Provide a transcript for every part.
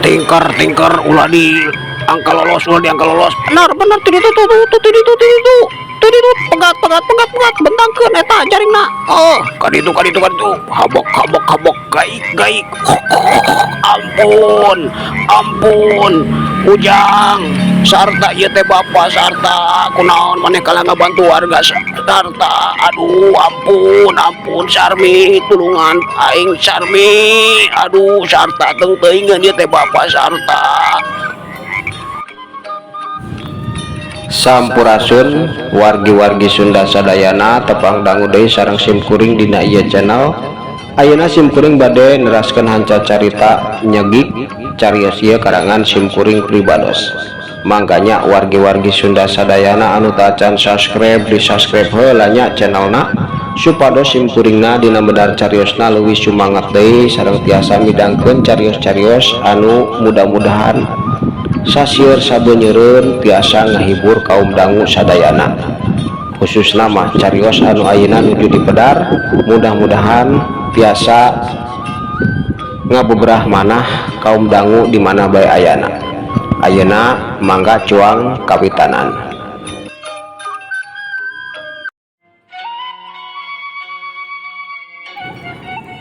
Tingker tingker, ulah di angka lolos, ulah di angka lolos. Benar benar, tuh itu tuh tuh tuh tuh itu tuh itu tuh itu, pegat pegat pegat pegat, bentangkeun eta jaringna. Oh, kaditu kaditu kaditu, habok habok habok, gaik gaik. Ampun ampun, Ujang sarta, ieu teh bapak sarta. Kunaon maneh kalah ngabantu warga sarta? Aduh, ampun ampun, Sarmi, tulungan aing, Sarmi. Aduh, sarta, teu teuingeun, ieu teh bapak sarta. Sampurasun wargi-wargi Sunda sadayana, tepang dangu deui sareng simkuring dina ieu channel. Ayeuna simkuring bade neraskeun hanca carita nyegik carios ieu karangan simkuring pribados. Mangkanya wargi-wargi Sunda sadayana anu tacan subscribe, di subscribe heula nya channelna, supados simkuringna dina medar cariosna leuwih sumangat deui sareng tiasa midangkeun carios-carios anu mudah-mudahan sasieur sabenyeureun tiasa ngahibur kaum dangu sadayana, khususna mah carios anu ayeuna nuju dipedar, mudah-mudahan tiasa ngabeberah manah kaum dangu di mana bae ayana. Ayeuna mangga cuang kawitanan.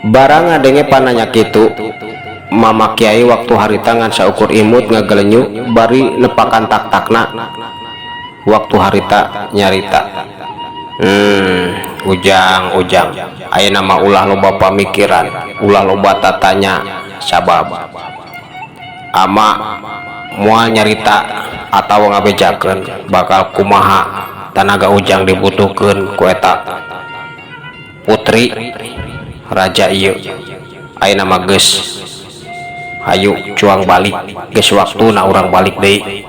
Barang ngadenge pananya kitu, Mama Kiai waktu harita ngan saukur imut ngagelenyu bari nepakan tak-takna. Waktu harita nyarita, Ujang, Ujang, ayeuna mah ulah loba pamikiran, ulah loba tatanya, sabab ama moal nyarita atau ngabejakeun bakal kumaha tanaga Ujang dibutuhkeun ku eta putri raja ieu. Ayeuna mah geus, hayu cuang balik, geus waktuna urang balik deui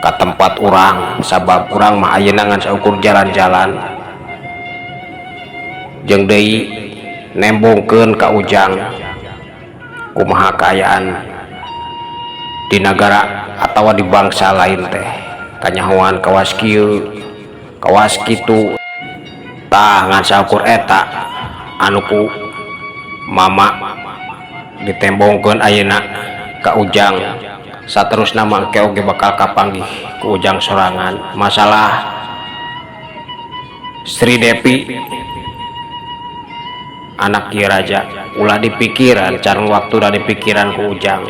ka tempat urang, sabab urang mah ayeuna ngan saukur jalan-jalan jeung deui nembongkeun ka Ujang kumaha kaayaan di nagara atawa di bangsa lain teh, kanyahoan kawas kieu kawas kitu. Tah, ngan saukur eta anu ku mama ditembongkeun ayeuna ka Ujang. Saterusna mah engke oge bakal kapanggih ku Ujang sorangan. Masalah Sri Depi, anak ieu raja, ulah dipikiran, can waktu dipikiran ku Ujang,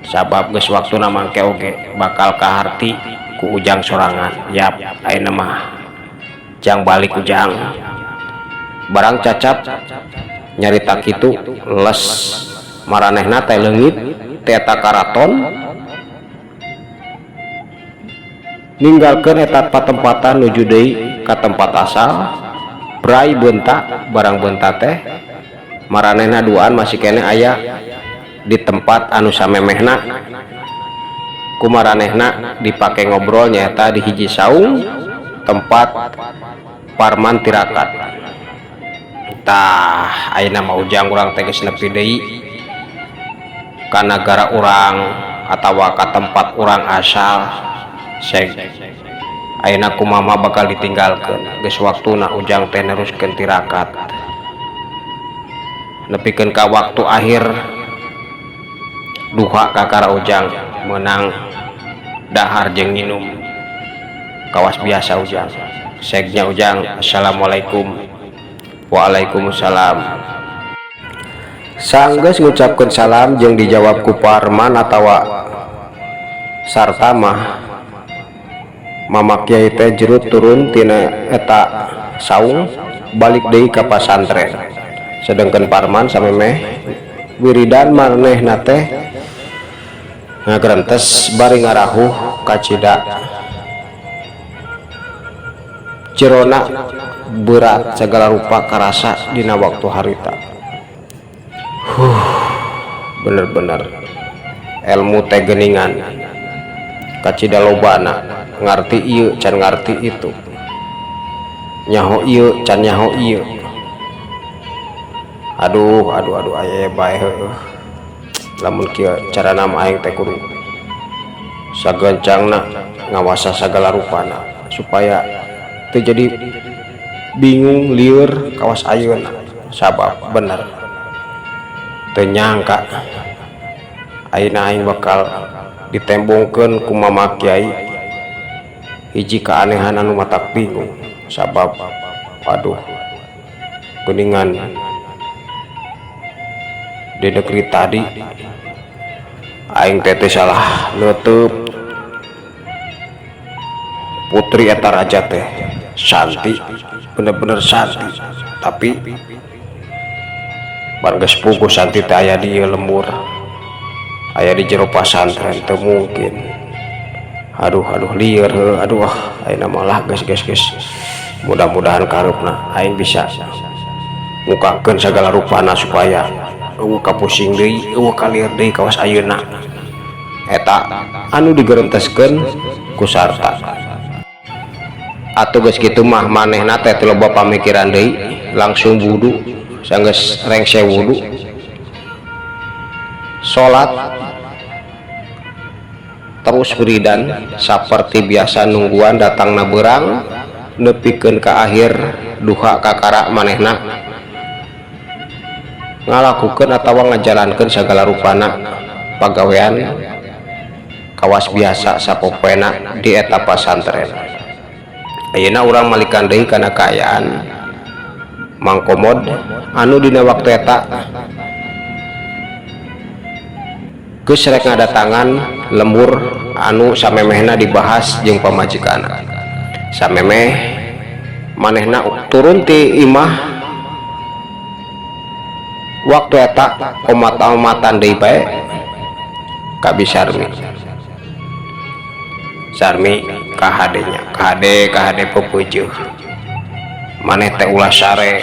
sabab geus waktuna mah engke oge bakal kaharti ku Ujang sorangan. Yap, ayeuna mah jang balik, Ujang. Barang cacap nyarita kitu, les maranehna teh leungit ti eta karaton, ninggalkeun eta patempatan nuju deui ka tempat asal. Brai beunta. Barang beunta teh maranehna duaan masih keneh aya di tempat anu samemehna ku maranehna dipake ngobrol, nyaeta di hiji saung tempat parman tirakat. Tah, ayeuna mah Ujang, urang teh geus nepi deui ka nagara urang atawa ka tempat urang asal. Seg, ayeuna ku mama bakal ditinggalkeun. Geus waktuna Ujang teh neruskeun tirakat nepikeun ka waktu akhir duha kakara Ujang menang dahar jeung nginum. Kawas biasa Ujang. Segnya Ujang. Assalamualaikum. Waalaikumsalam. Sanggeus ngucapkeun salam jeung dijawab ku Parman atawa Sarta mah, Mama Kiai teh jerut turun tina eta saung, balik deui ka pasantren. Sedengkeun Parman samemeh wiridan, manehna teh ngagerentes bari ngarahuh kacida jerona berat segala rupa karasa dina waktu harita. Huh, bener-bener ilmu teh geningan kacida lobana, ngarti ieu can ngarti itu, nyaho ieu can nyaho ieu. Aduh, aduh, aduh, aya bae heueuh. Lamun kieu carana mah aing teh kudu sagencangna ngawasa sagala rupana supaya teu jadi bingung lieur kawas ayeuna, sabab bener teu nyangka ayeuna aing bakal ditembongkeun ku Mama Kiai hiji keanehan anu matak bingung, sabab aduh, geuningan di negeri tadi aing teh teu salah neuteub putri eta raja teh. Santi, bener-bener Santi, tapi bar geus puguh Santi teh aya di ieu lembur, aya di jero pasantren, teu mungkin. Aduh, aduh, lieur heuh. Aduh, ah, ayeuna malah geus, geus, geus. Mudah-mudahan kareupna aing bisa mukakeun sagala rupana supaya euweuh kapusing deui, euweuh kalieur deui kawas ayeuna. Eta anu digerenteskeun ku Sarta. Atuh geus kitu mah manehna teh teu loba pamikiran deui, langsung wudu. Sanggeus rengse wudu, salat, terus wiridan saperti biasa nungguan datangna beurang nepikeun ka akhir duha. Kakara manehna ngalakukeun atawa ngajalankeun sagala rupana pagawean kawas biasa sapopoena di eta pasantren. Ayeuna urang malikan deui kana kaayaan Mang Komod anu dina waktu eta geus rek ngadatangan lembur anu samemehna dibahas jeung pamajikanna. Samemeh manehna turun ti imah, waktu eta omat-omatan deui bae ka Bi Sarmi. Sarmi, kahade nya, kahade, kahade, pepeujeuh maneh teh ulah sare,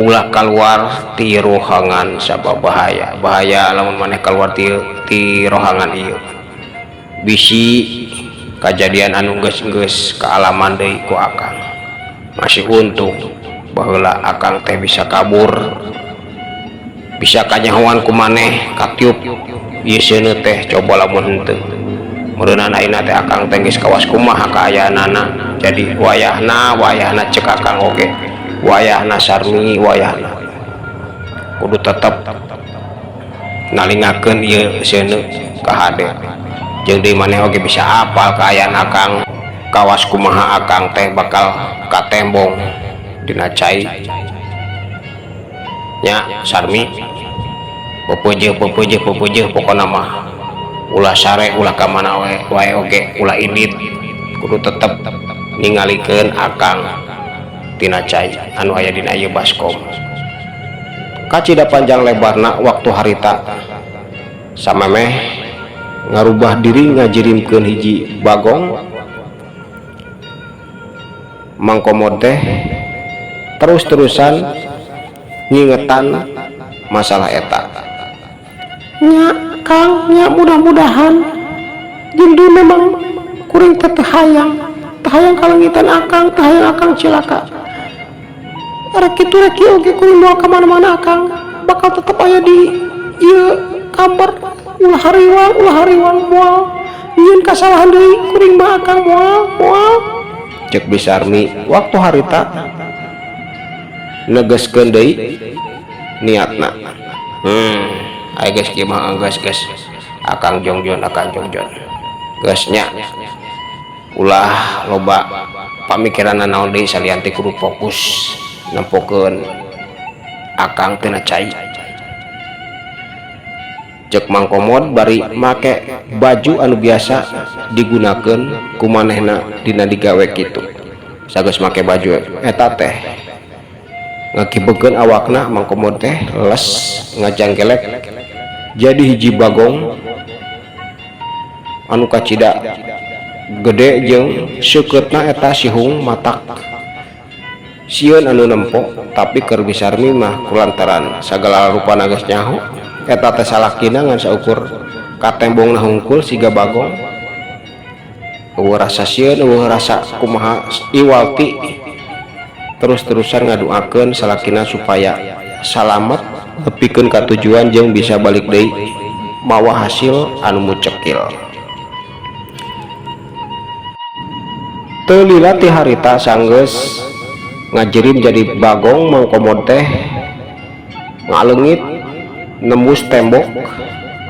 ulah keluar ti rohangan, sabab bahaya, bahaya lamun maneh keluar ti rohangan ieu. Bisi kajadian anu geus-geus kaalaman deui ku akang. Masih untung baheula akang teh bisa kabur, bisa kanyahoan ku maneh katiup ieu seuneu teh. Coba lamun henteu, meureunan ayeuna teh akang teh geus kawas kumaha kaayaanana. Jadi wayahna, wayahna, cek akang oge wayahna, Sarmi, wayahna kudu tetep nalingakeun ieu seuneu, kahade. Jeung deui maneh oge bisa apal kaayaan akang kawas kumaha akang teh bakal katembong dina cai nya. Sarmi, pepeujeuh, pepeujeuh, pepeujeuh, pokona mah ulah sare, ulah ka mana wae wae oge ulah indit, kudu tetep ningalikeun akang tina cai anu aya dina ieu baskom. Kacida panjang lebarna waktu harita, samemeh ngarubah diri ngajirimkeun hiji bagong, Mang Komod teh terus-terusan ngingetan masalah eta. Nya, Kang, nya, mudah-mudahan. Jeung deui memang kuring teh teu hayang, teu hayang kalengitan akang, teu hayang akang cilaka. Rek kitu rek kieu oge kuring moal ka mana-mana, akang bakal tetep aya di ieu kamar. Ulah hariwang, ulah hariwang, moal nyieun kasalahan deui kuring mah, akang, moal, moal. Cek Bi Sarmi waktu harita negeskeun deui niatna. Aya geus kieu mah, geus, geus, akang jongjon, akang jongjon, geus nya. Ulah loba pamikiran naon deui salian ti kudu fokus nempokeun akang tina cai. Cek Mang Komod bari make baju anu biasa digunakeun ku manehna dina digawe kitu. Sageus make baju eta teh ngakibekeun awakna Mang Komod teh les ngajanggelek jadi hiji bagong anu kacida gede jeung seukeutna eta sihung matak sieun anu nempo. Tapi keur Bisarmi mah kulantaran sagala rupana geus nyaho eta teh salakina ngan saukur katembongna hungkul siga bagong, eueuh rasa sieun, eueuh rasa kumaha iwal ti terus-terusan ngaduakeun salakina supaya salamet nepikeun ka tujuan jeung bisa balik deui mawa hasil anu mucekil. Teu lila ti harita sanggeus ngajirim jadi bagong, Mang Komod teh ngaleungit nembus tembok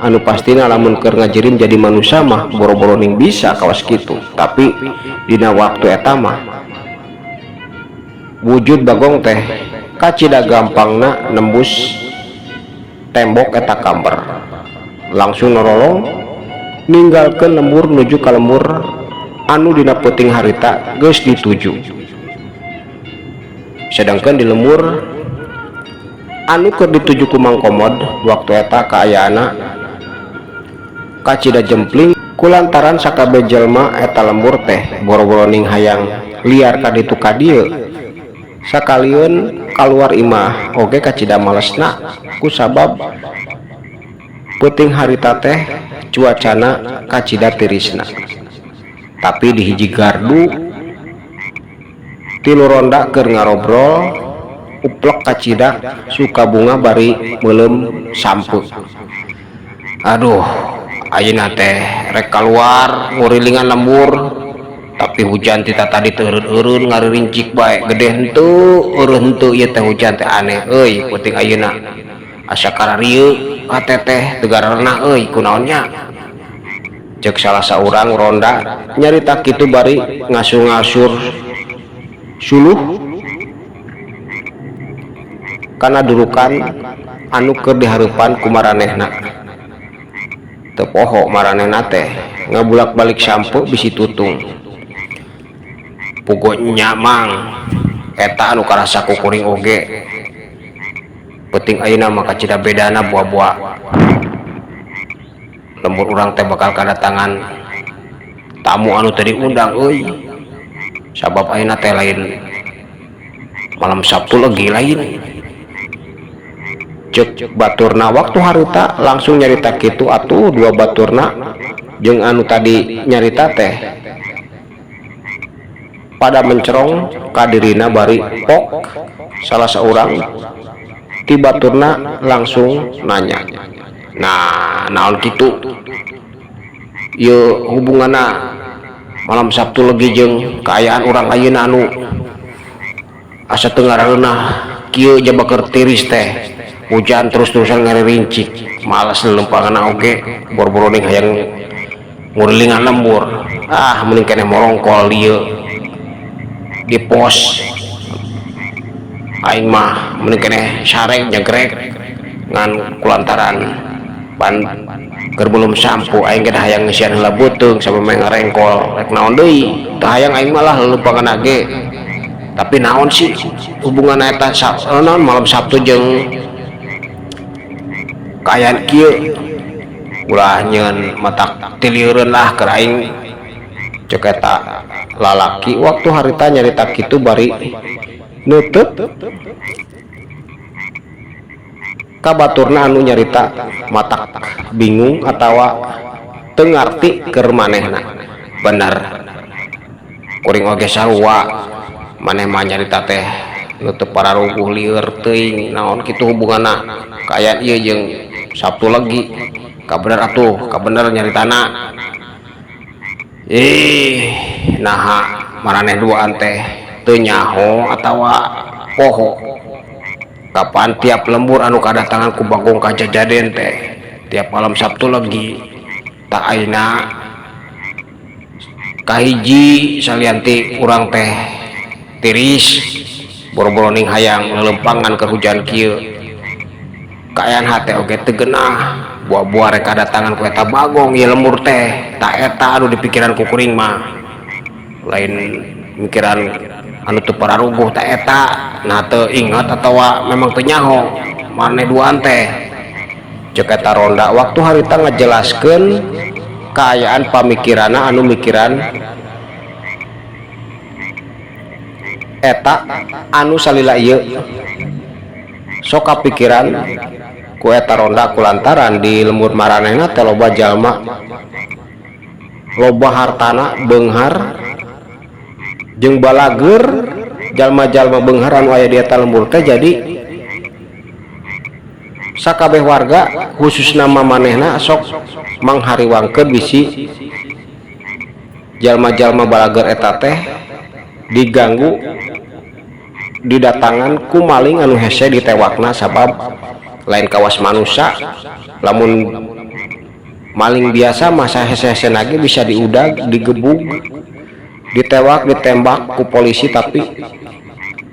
anu pastina lamun keur ngajirim jadi manusia mah boro-boro ning bisa kawas kitu. Tapi dina waktu eta mah wujud bagong teh kacida gampangna nembus tembok eta kamper, langsung norolong ninggalkeun lembur nuju ka lembur anu dina peuting harita geus dituju. Sedangkan di lembur anu keur dituju ku Mang Komod waktu eta kaayaanna kacida jempling kulantaran sakabeh jelema eta lembur teh boro-boro ning hayang liar ka ditu ka dieu, sakalieun kaluar imah oge kacida malesna kusabab peuting harita teh cuacana kacida tirisna. Tapi di hiji gardu tilu ronda keur ngarobrol uplek kacida suka bunga bari meuleum sampe. Aduh, ayeuna teh rek kaluar ngurilingan lembur tapi hujan tita tadi teu eureun-eureun ngaririncik bae, gede henteu eureun henteu ieu teh hujan teh aneh euy. Peuting ayeuna asa kararieu ka teteh teu gararena euy, kunaon nya? Cek salah saurang ronda nyarita kitu bari ngasur-ngasur suluh kana durukan anu keur dihareupan ku maranehna. Teu poho maranehna teh ngabulak-balik sampe bisi tutung. Pugo nya Mang, eta anu karasa ku kuring oge. Peuting ayeuna mah kacida bedana buah-buah lembur urang teh bakal kadatangan tamu anu teu diundang euy. Sabab ayeuna teh lain malam Sabtu legi lain. Cek baturna waktu harita langsung nyarita kitu atuh dua baturna jeung anu tadi nyarita teh pada mencerong kadirina bari pok. Salah seorang ti baturna langsung nanya, nah naon kitu ieu hubunganna malam Sabtu legi jeung kaayaan urang ayeuna anu asa teu ngarareunah kieu jaba keur tiris teh hujan terus-terusan ngaririncik, malas lelempangan oge boro-boro ning hayang ngurilingan lembur, ah mending keneh morongkol dieu di pos aing mah mending keneh sareng nyegrek ngan kulantaran pan keur belum sampu aing ge hayang ngeusian heula beuteung sampe ngarengkol rek naon deui teu hayang aing malah lelempangan ge. Tapi naon sih hubungan eta naon malam Sabtu jeung kaayaan kieu, ulah nyeun matak tilieureun lah keur aing. Cek eta lalaki waktu harita nyarita kitu bari nutup ka baturna anu nyarita matak bingung atawa teu ngarti keur manehna. Bener kuring oge sarua maneh mah nyarita teh nutup pararuguh lieur teuing naon kitu hubunganna kaayaan ieu jeung Sabtu legi. Kabener atuh, kabener nyaritana. Ih, naha maraneh duaan teh teu nyaho atawa poho kapan tiap lembur anu kadatangan ku bagong kajajaden teh tiap malam Sabtu legi tak ayeuna Kahiji salian ti urang teh tiris boro-boro ning hayang lelempangan keur hujan kieu. Kaayaan hate oge teu geunah buah-buah rek kadatangan ku eta bagong ieu lembur teh. Tah eta anu dipikiran ku kuring mah. Lain mikiran anu teu pararuguh tah eta nah teu inget atawa memang teu nyaho maneh duaan teh. Ceuk eta ronda waktu harita ngajelaskeun kaayaan pamikiranna anu mikiran eta anu salila ieu sok kapikiran ku eta ronda kulantaran di lembur maranehna teh loba jalma loba hartana beunghar jeung balageur jalma-jalma beunghar anu aya di eta lembur teh jadi sakabeh warga khususna mamanehna sok manghariwangkeun bisi jalma-jalma balageur eta teh diganggu didatangan ku maling anu hese ditewakna sabab lain kawas manusia lamun maling biasa masa hese-hese lagi bisa diudag digebug ditewak ditembak ku polisi tapi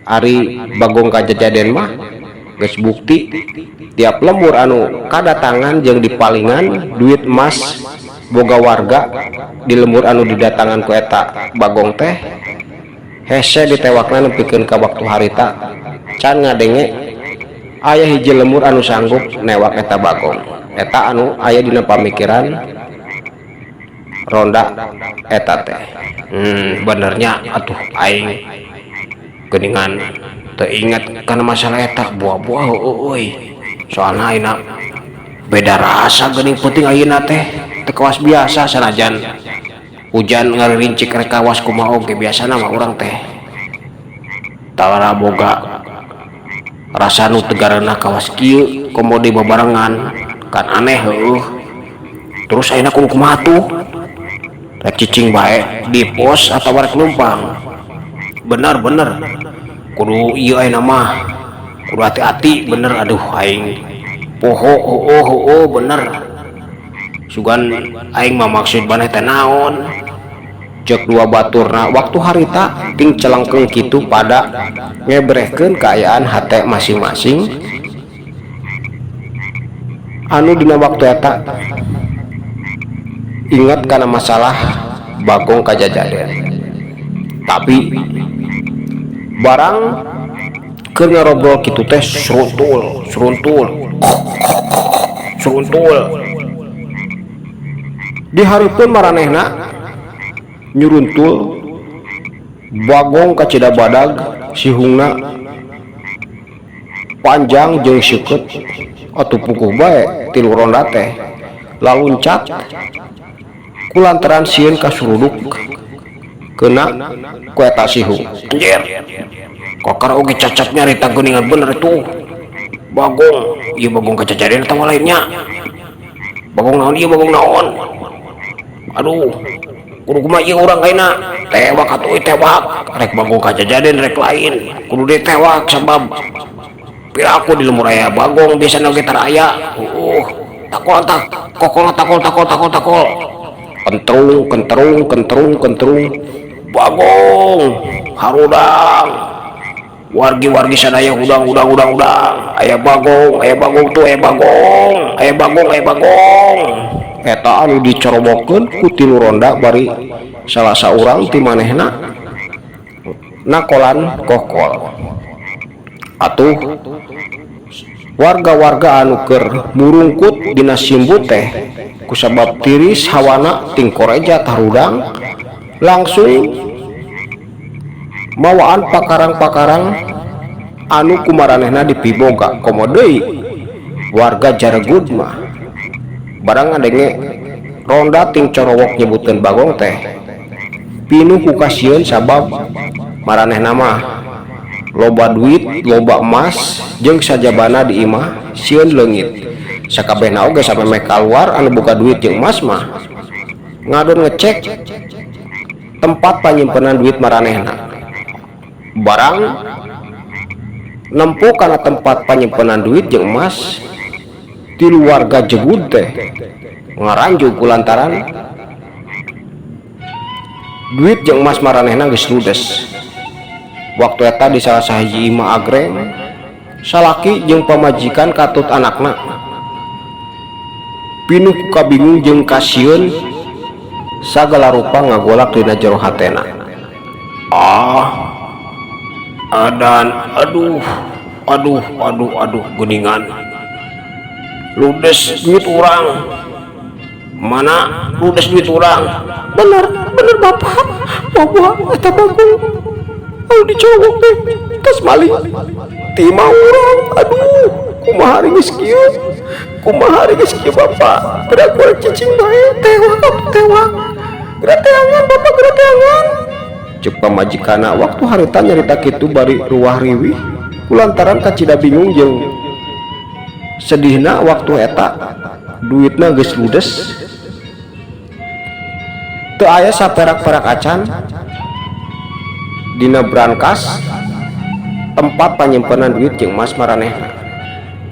ari bagong kajajaden mah geus bukti tiap lembur anu kadatangan jeung dipalingan duit emas boga warga di lembur anu didatangan ku eta bagong teh hese ditewakna nepikeun ka waktu harita can ngadenge aya hiji lembur anu sanggup newak eta bagong eta anu aya dina pamikiran ronda eta teh. Benernya atuh aing geuningan teu inget kana masalah eta buah-buah heueuh soalna ayeuna beda rasa geuning penting ayeuna teh teu kawas biasa sanajan hujan ngarincik rek kawas kumaha oge biasana mah urang teh tara boga rasa nu teu gareunah kawas kieu komo deui babarengan kan aneh heueuh. Terus ayeuna kudu kumaha tuh rek cicing bae di pos atawa rek numpang bener-bener kudu ieu ayeuna mah kudu hati-hati bener aduh aing poho heueuh heueuh bener sugan aing mah maksud maneh teh naon ceuk dua baturna waktu harita ting celengkeung kitu pada ngebrehkeun kaayaan hate masing-masing anu dina waktu eta ingat kana masalah bagong kajajaden tapi barang keur ngarobrol kitu teh seruntul seruntul seruntul dihareupeun maranehna nyuruntul bagong kacida badag sihungna panjang jeung seukeut atuh puguh bae tilu ronda teh laluncat kulantaran sieun kasuruduk kena ku eta sihung. Anjir kokar oge cacat nyarita geuningan bener itu bagong ieu bagong kajajaden atawa lainnya bagong naon ieu bagong naon aduh kudu kumaha ieu urang ayeuna tewak atuh tewak rek bagong kajajaden rek lain kudu ditewak sabab piraku di lembur aya bagong biasana oge tara aya takol tak kokol takol takol takol takol kentrung kentrung kentrung kentrung bagong harudang wargi-wargi sadaya hudang hudang hudang hudang aya bagong tuh aya bagong aya bagong aya bagong eta anu dicorobokeun ku tilu ronda bari salah saurang ti manehna nakolan kokol atuh warga-warga anu keur murungkut dina simbut teh kusabab tiris hawana ting koreja tarudang langsung mawaan pakarang-pakarang anu kumaranehna dipiboga komo deui warga jaregud mah barang ngadenge ronda ting corowok nyebutkeun bagong teh pinuh ku kasieun sabab maranehna mah loba duit loba emas jeung sajabana di imah sieun leungit sakabehna oge samemeh kaluar anu boga duit jeung emas mah ngadon ngecek tempat panyimpenan duit maranehna barang nempo kana tempat panyimpenan duit jeung emas tilu warga jegud teh ngaranjug kulantaran Duit jeung emas maranehna geus ludes. Waktu eta di salah sahiji imah agreng, salaki jeung pamajikan katut anakna pinuh ku kabingung jeung kasieun, sagala rupa ngagolak dina jero hatena. Ah, adan, aduh, aduh, aduh, aduh, geuningan ludes duit urang. Mana ludes duit urang? Bener, bener, Bapak. Bapak, eta Bagong anu dicolong teh tos maling ti imah urang. Aduh, kumaha ari geus kieu? Kumaha ari geus kieu, Bapak? Geura kurang cicing bae, tewak atuh, tewak. Geura teangan, Bapak, geura teangan. Cek pamajikanna waktu harita nyarita kitu bari ruah riwih kulantaran kacida bingung jeung sedihna. Waktu eta duitna geus ludes, teu aya saperak-perak acan dina brankas tempat panyimpenan duit jeung emas maranehna.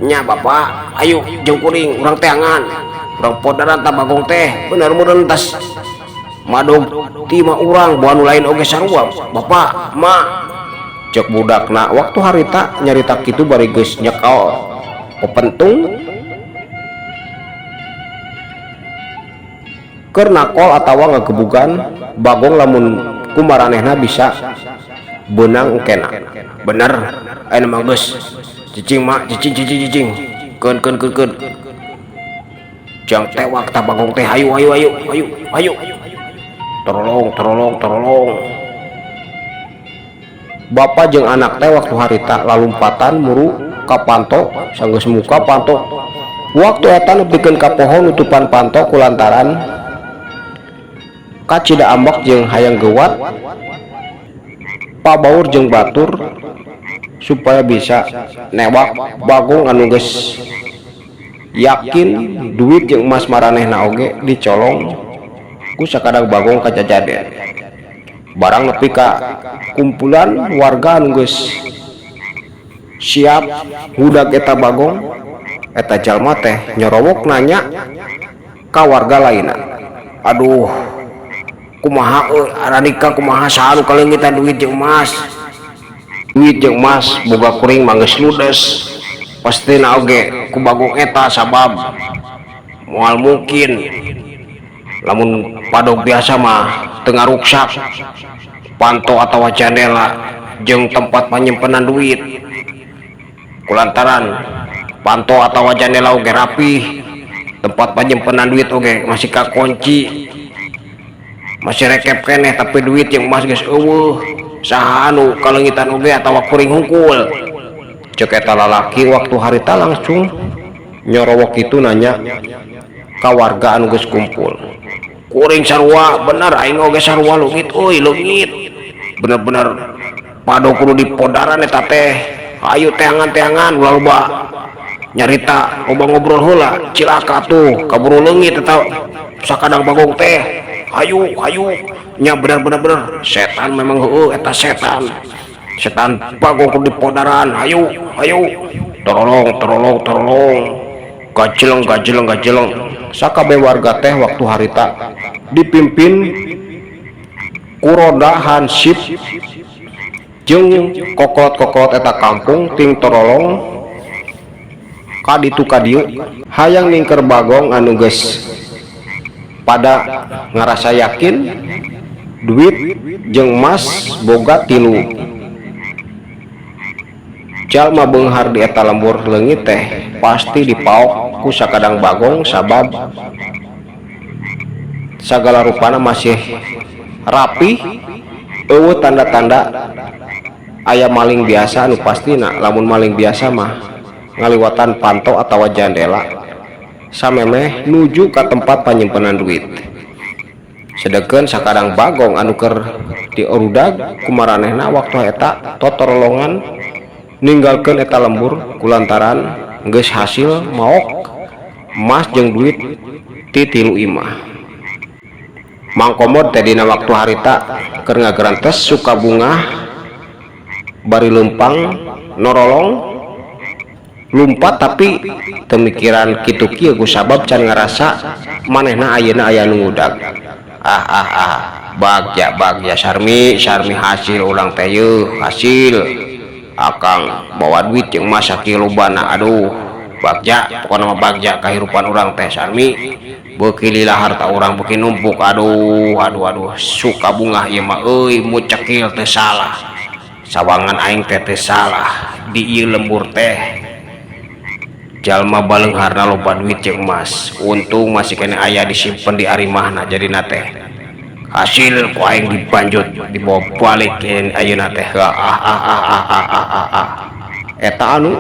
Nya, Bapak, ayo jeung kuring urang teangan, urang podaran tah Bagong teh. Bener meureun tas madog ti imah urang, boa nu lain oge sarua, Bapak, Ma. Cek budakna waktu harita nyarita kitu bari geus nyekel pepentung keur nakol atawa ngagebugan Bagong lamun ku maranehna bisa beunang engkena. Bener, ayeuna mah geus cicing, Mak, cicing, cicing, cicing. Keun, keun, keun, keun. Jang tewak tah Bagong teh. Hayu, hayu, hayu, hayu, hayu, torolong, torolong, torolong. Bapak jeung anak teh waktu harita lalumpatan muru ka panto. Sanggeus muka panto, waktu eta nepikeun ka poho nutupan panto kulantaran kacida ambek jeung hayang geuwat pabaur jeung batur supaya bisa newak Bagong anu geus yakin duit jeung emas maranehna oge dicolong ku sakadang Bagong kajajaden. Barang nepi ka kumpulan warga anu geus siap ngudag eta Bagong, eta jalma teh nyorowok nanya ka warga lainna, "Aduh, kumaha euy, aradika kumaha? Saha nu kaleungitan duit jeung emas?" "Duit jeung emas boga kuring mah geus ludes, pastina oge ku Bagong eta, sabab moal mungkin lamun padog biasa mah teu ngaruksak panto atawa jandela jeung tempat panyimpenan duit, kulantaran panto atawa jandela oge rapih, tempat panyimpenan duit oge masih kakunci, masih rekep keneh, tapi duit jeung emas geus euweuh. Saha anu kaleungitan oge atawa kuring hungkul?" Cek eta lalaki waktu harita langsung nyorowok itu nanya ka warga anu geus kumpul. "Kuring sarua, bener, aing oge sarua. Leungit euy, leungit bener-bener. Pado kudu dipodaran eta teh. Ayo teangan-teangan, ulah loba nyarita, loba ngobrol heula. Cilaka tuh, kaburu leungit eta sakadang Bagong teh. Hayu, hayu." "Nya, bener, bener, bener. Setan memang, heueuh, eta setan, setan Bagong kudu dipodaran. Hayu, hayu, torolong, torolong, torolong, gajeleng, gajeleng, gajeleng." Sakabeh warga teh waktu harita dipimpin ku roda hansip jeung kokolot-kokolot eta kampung ting torolong ka ditu ka dieu hayang ningker Bagong anu geus pada ngarasa yakin duit jeung emas boga tilu jalma beunghar di eta lembur leungit teh pasti dipaok ku sakadang Bagong, sabab sagala rupana masih rapi, euweuh tanda-tanda aya maling biasa anu pastina lamun maling biasa mah ngaliwatan panto atawa jandela samemeh nuju ka tempat panyimpenan duit. Sedengkeun sakadang Bagong anu keur diorudag ku maranehna waktu eta totorolongan ninggalkeun eta lembur kulantaran geus hasil maok emas jeung duit ti tilu imah. Mang Komod teh dina waktu harita keur ngagerentes suka bungah bari leumpang norolong lumpat, tapi teu mikiran kitu kieu kusabab can ngarasa manehna ayeuna aya nu ngudag. Ah, ah, ah. Bagja bagja Sarmi Sarmi hasil urang teh yeuh hasil akang bawa duit jeung emas sakilobana. Aduh, bagja pokona mah, bagja kahirupan urang teh, Sarmi. Beuki lila harta urang beuki numpuk. Aduh, aduh, aduh, suka bungah ieu mah euy. Mucekil teu salah, sawangan aing teh teu salah. Di ieu lembur teh jalma baleungharna loba duit jeung emas. Untung masih keneh aya disimpen di arimahna, jadina teh hasil ku aing dibanjut, dibawa balik ayeuna teh. Ah ah ah ah ah ah ah ah. Eta anu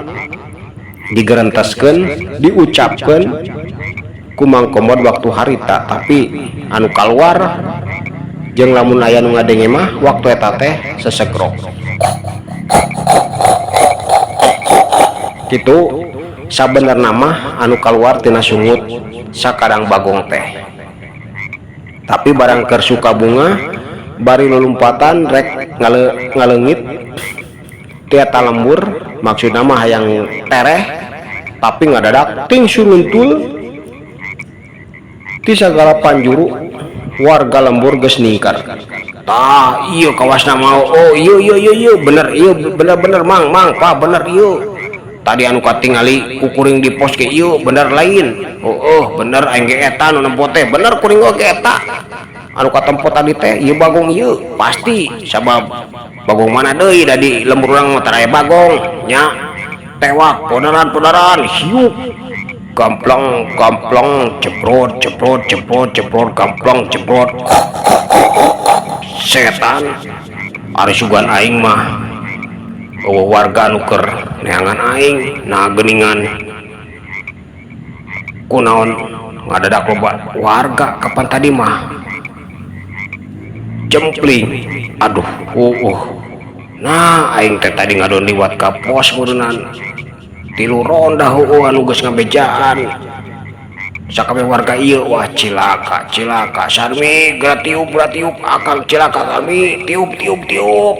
digerenteskeun, diucapkeun ku Mang Komod waktu harita, tapi anu kaluar jeung lamun aya nu ngadenge mah waktu eta teh sesegrok kitu sabenerna mah anu kaluar tina sungut sakadang Bagong teh. Tapi barang keur suka bunga bari lulumpatan rek ngaleungit ti eta lembur, maksudna mah hayang tereh, tapi ngadadak ting suruntul ti sagala panjuru warga lembur geus ningkar. Tah, ieu kawasna mau. Oh, ieu ieu ieu ieu bener ieu, bener bener, Mang mang Pak, bener ieu. Tadi anu katingali ku kuring di pos ge ieu, bener lain? Oh, oh, bener. Aing ge eta nu nempo teh, bener, kuring oge eta anu katempo tadi teh. Ieu Bagong ieu pasti, sabab Bagong mana deui da di lembur urang mah tara aya Bagong nya. Tewak podaran-podaran, hiup, gampleng gampleng, jebrot jebrot jebrot jebrot, gampleng, jebrot. Setan, ari sugan aing mah euweuh warga nu keur neangan aing. Nah, geuningan kunaon ngadadak loba warga? Kapan tadi mah jempling. Aduh, nah, aing teh tadi ngadon liwat ka pos meureunnan tilu ronda heueuh anu geus ngabejaan sakabeh warga ieu. Wah, cilaka cilaka, Sarmi, geura tiup, geura tiup, akang cilaka. Sarmi, tiup tiup tiup,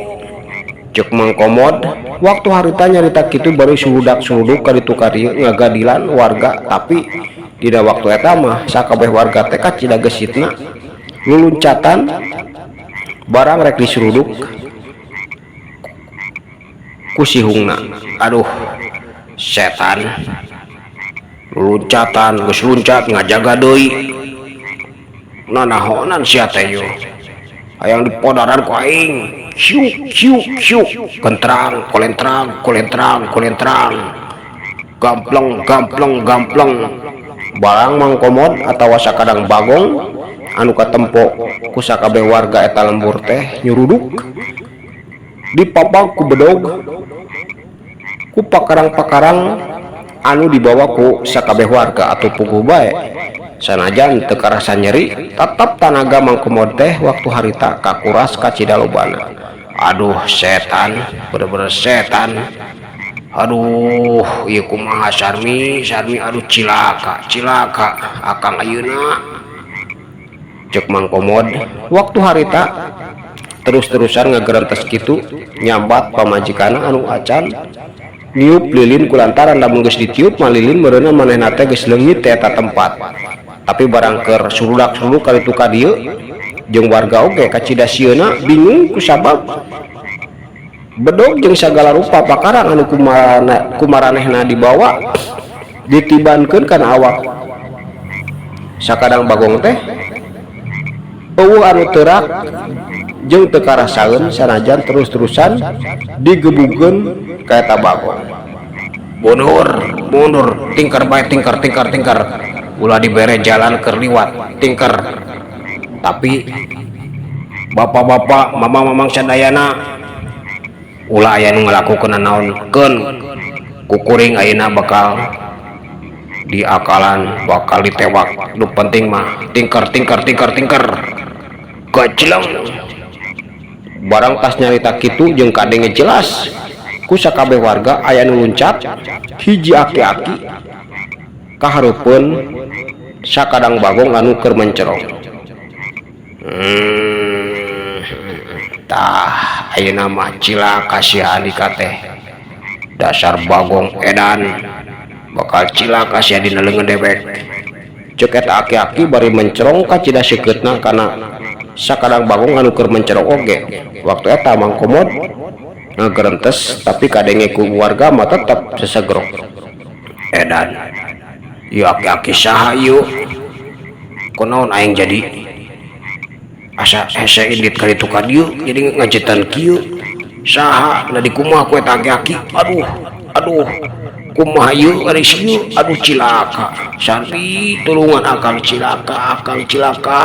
cek Mang Komod waktu harita nyarita kitu bari suludak-suluduk ka ditu ka dieu ngagadilan warga. Tapi dina waktu eta mah sakabeh warga teh kacida gesitna luluncatan barang rek disuruduk ku sihungna. Aduh, setan, luncatan geus luncat ngajaga deui. Nanahonan sia teh yeuh hayang dipodaran ku aing? Siuk siuk siuk, kentrang kolentrang kolentrang kolentrang, gampleng gampleng gampleng. Barang Mang Komod atawa sakadang Bagong anu katempo ku sakabeh warga eta lembur teh nyuruduk, dipapag ku bedog, ku pakarang-pakarang anu dibawa ku sakabeh warga atau puguh bae. Sanajan teu karasa nyeri, tetep tanaga Mang Komod teh waktu harita kakuras kacida lobana. Aduh, setan, bener-bener setan. Aduh, ieu kumaha, Sarmi Sarmi? Aduh, cilaka cilaka akang ayeuna, cek Mang Komod waktu harita terus-terusan ngagerentes kitu nyambat pamajikanna anu acan niup lilin, kulantaran lamun geus ditiup mah lilin meureunna manehna teh geus leungit ti eta tempat. Tapi barang keur surudak-suruduk ka ditu ka dieu jeung warga oge kacida sieuna bingung kusabab bedog jeung sagala rupa pakarang anu kumaranehna dibawa ditibankeun kana awak sakadang Bagong teh euweuh anu teurak jeung teu karasaeun sanajan terus-terusan digebugeun ka eta Bagong. Mundur mundur, tingker bae, tingker tingker tingker, ulah dibere jalan keur liwat, tingker. Tapi bapak-bapak, mamang-mamang sadayana, ulah aya nu ngalakukeun naon keun ku kuring ayeuna bakal diakalan, bakal ditewak. Nu penting mah tingker tingker tingker tingker, gajleng. Barang tas nyarita kitu jeung kadenge jelas ku sakabeh warga, aya nu luncat hiji aki-aki ka hareupeun sakadang Bagong anu keur mencerong. Tah, ayeuna mah cilaka si Andika teh. Dasar Bagong edan, bakal cilaka sia dina leungeun dewek, cek eta aki-aki bari mencerong kacida seukeutna kana Sakadang Bagong anu keur mencerok oge. Waktu eta Mang Komod ngagerentes, tapi kadenge ku warga mah tetep sesegrok. Edan, ieu aki-aki saha ieu? Kunaon aing jadi asa hese indit ka ditu ka dieu, jadi ngajetan kieu? Saha? Da dikumaha ku eta aki-aki? Aduh, aduh, kumaha ieu ari sieu? Aduh, cilaka. Sarti, tulungan akang, cilaka akang, cilaka.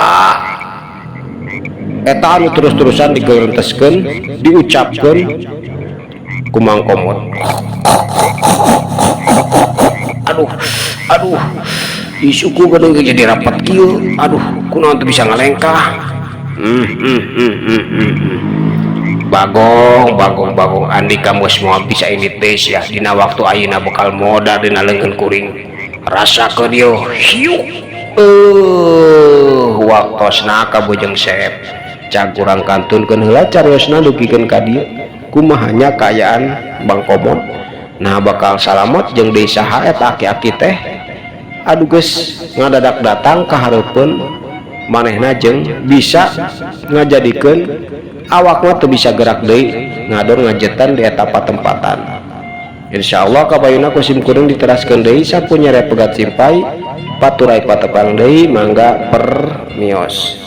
Eta anu terus-terusan digerenteskeun, diucapkeun ku Mang Komod. Aduh, aduh, isuku geuning jadi rapat kieu. Aduh, kunaon teu bisa ngalengkah? Bagong, Bagong, Bagong, andika geus moal bisa indit deui sia. Dina waktu ayeuna bakal modar dina leungeun kuring. Rasakeun ieu, hiuk. Waktosna ka Bujeng Seep. Cag urang kantunkeun heula cariosna dugikeun ka dieu. Kumaha nya kaayaan Bang Komod? Nah, bakal salamet jeung deui saha eta aki-aki teh? Aduh, geus ngadadak datang ka hareupeun manehna jeung bisa ngajadikeun awakna teu bisa gerak deui, ngador ngajetan di eta patempatan. Insyaallah kabayuna ku sim kuring diteraskeun deui. Sapunyere pegat simpay, paturay patepang deui, mangga permios.